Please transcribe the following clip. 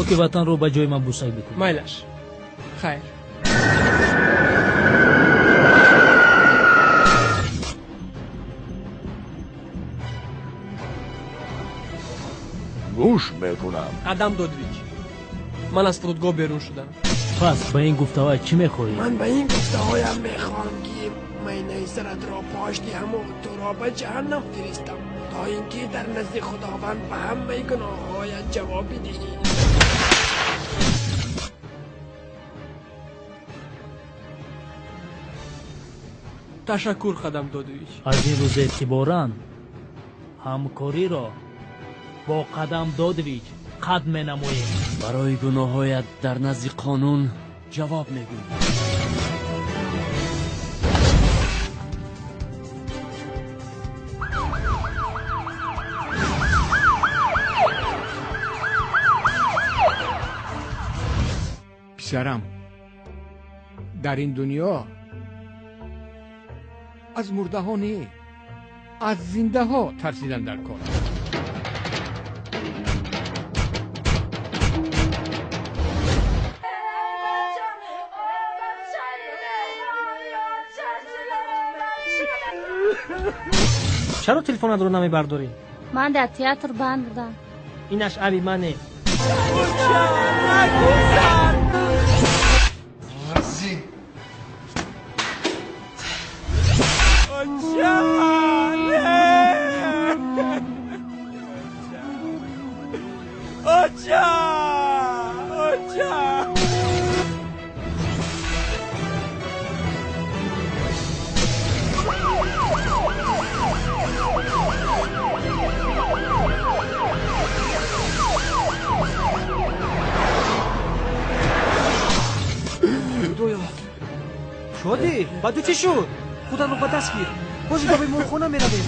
Хоки ватанро ба ҷои ман бӯсак бикун. Майлаш. Хайр. Гӯш мекунам. Қадам Додович, ман аз фурудгоҳ берун шудам. Пас ба ин гуфтаҳоят чӣ мехоҳӣ? Ман ба ин гуфтаҳоям мехоҳам, ки майнаи саратро пош диҳаму туро ба ҷаҳаннам фиристам, то ин ки дар назди Худованд ба ҳамаи гуноҳҳоят ҷавоб бидиҳӣ. Ташаккур, Қадам Додович. Аз ин рӯз эътиборан ҳамкориро бо Қадам Додович қатъ менамоем. Барои гуноҳҳоят дар назди қонун ҷавоб мегӯӣ. Писарам, дар ин дунё аз мурдаҳо не, аз зиндаҳо тарсидан дар кор. Чаро телефонатро намебардорӣ? Ман дар театр банд будам. Инаш аби мане. Шодӣ, ба ту чӣ шуд? Худатро ба даст гир. Ҳозир ба беморхона меравем.